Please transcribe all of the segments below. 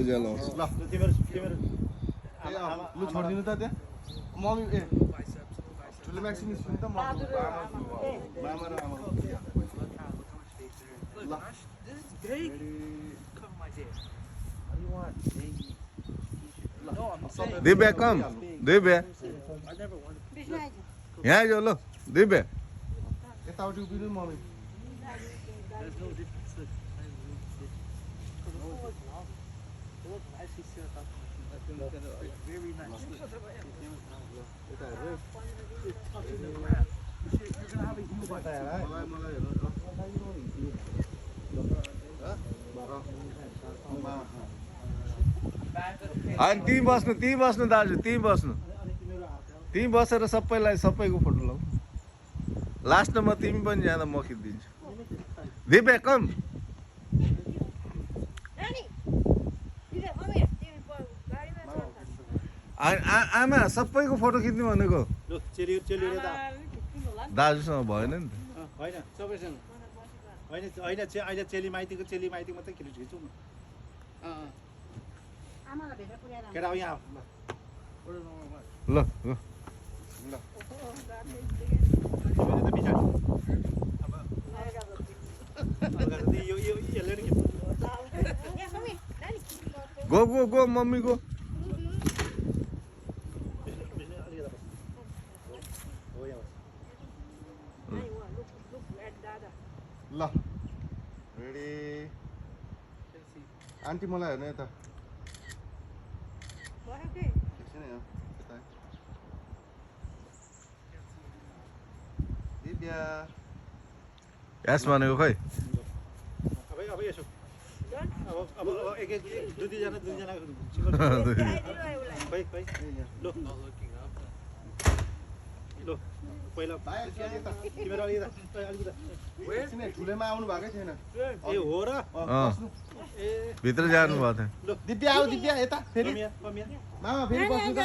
उज्यालो ल लु छोडिदिनु त त्यहाँ मम्मी ए ठुलो म्याक्सिम निस्किनु त म मामा र आमा ल दिव्या कम दिव्या यहाँ जो लो दिव्या यताउति उभिनु मम्मी अनि तिमी बस्नु दाजु तिमी बस्नु तिमी बसेर सबैको फोटो लाऊ लास्टमा म तिमी पनि जाँदा म खिचिदिन्छु दिव्या कम आमा सबैको फोटो खिच्नु भनेको दाजुसँग भएन नि त होइन सबैसँग होइन अहिले चेली माइतीको मात्रै खिचौँ न केटा अब यहाँ ल गो मम्मी गो ल रेडी आन्टी मलाई हेर्नु यता एकछिन है यता दिव्या यस भनेको खै अब यसो अब एक दुईजना खै ल ल पहिला तिम्रो एकछिन ठुलोमा आउनु भएकै छैन ए हो र भित्र जानु भएको थियो ल दिव्या आऊ दिव्या यता फेरि मामा फेरि बस्नु त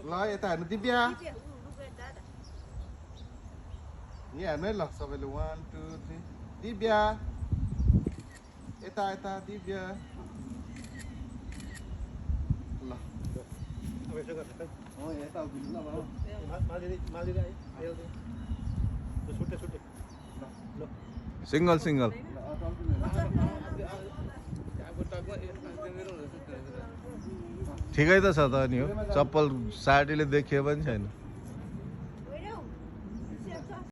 ल यता हेर्नु दिव्या यहाँ हेर्नु है ल सबैले 1 2 3 दिव्या यता दिव्या ल अब यसो गर्छ खै यता उभिनु ल मालिरी आयो छुट्टै ल सिंगल ठिकै त छ त नि हो चप्पल साटीले देखियो पनि छैन